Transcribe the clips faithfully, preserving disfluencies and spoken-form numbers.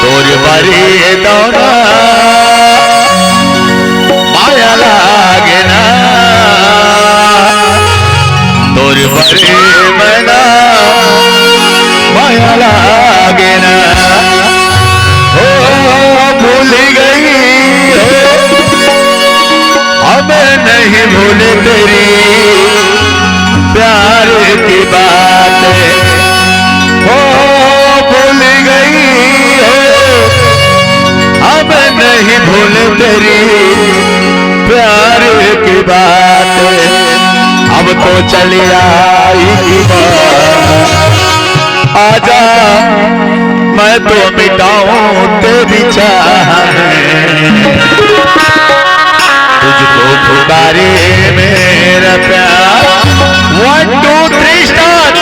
तोर बरे दौना माया लागे ना, तोर बरे मना माया लागे ना। हो भूल गई हो, अब नहीं भूले तेरी प्यार की बात। हो भूल गई हो, अब नहीं भूले तेरी प्यार की बात। अब तो चली आई की बात। आजा, मैं तो मिटाऊं तेरी चाह। तुझको पुकारे मेरा प्यार। One, two, three, start.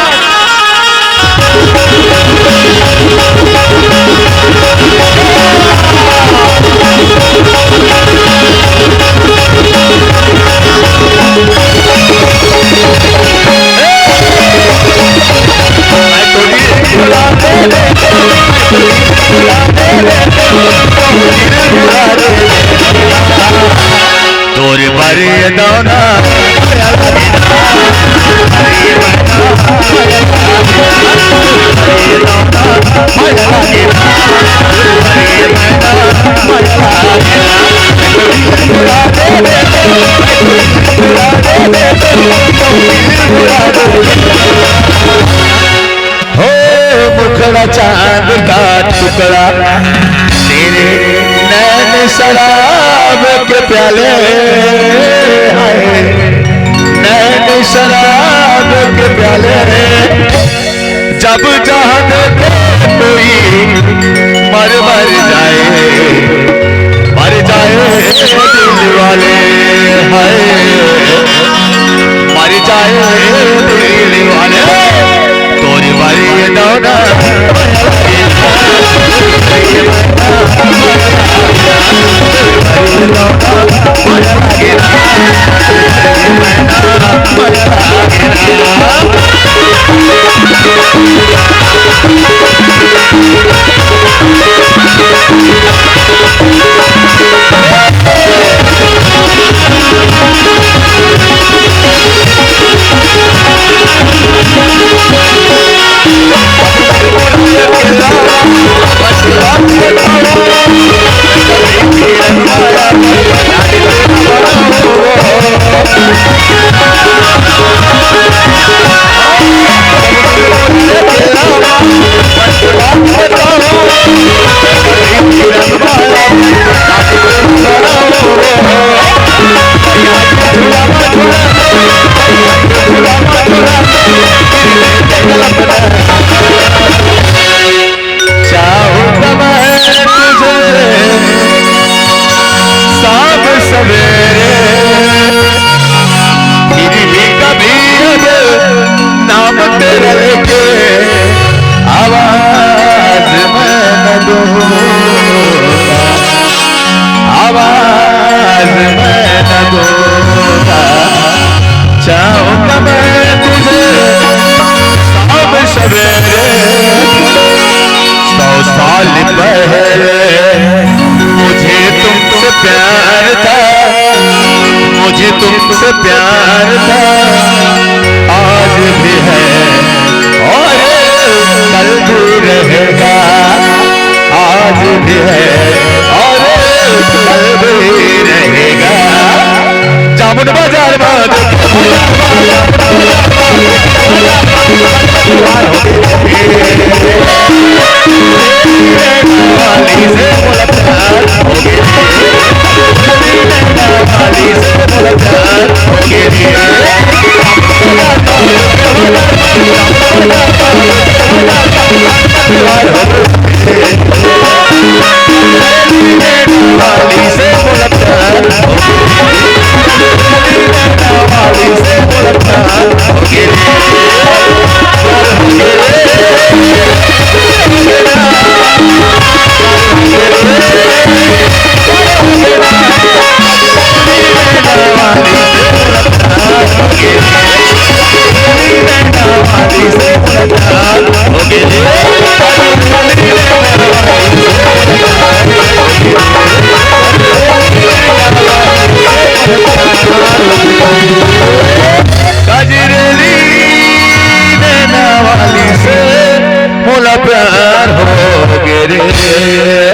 तोर बरे दौना हो मुखड़ा चांद का टुकड़ा, तेरे नैन शराब के प्याले हैं, नैन शराब के प्याले। जब जहाँ देखे कोई मर मर जाए, मर जाए दिल वाले, हाय, मर जाए दिल वाले। तोरी बारी ये दौना चाहूंगा मैं तुझे शाम सवेरे, फिर भी कभी अब नाम तेरा लेके आवाज मैं न दूंगा, आवाज मैं न दूंगा। चाहूंगा मैं तुझे शाम सवेरे। सौ साल पहले मुझे तुमसे प्यार था, मुझे तुमसे प्यार था, आज भी है और कल भी रहेगा, आज भी है और कल भी रहेगा। जामुन बाजार में काजरेली नैना वाली से मोला प्यार हो गे रे।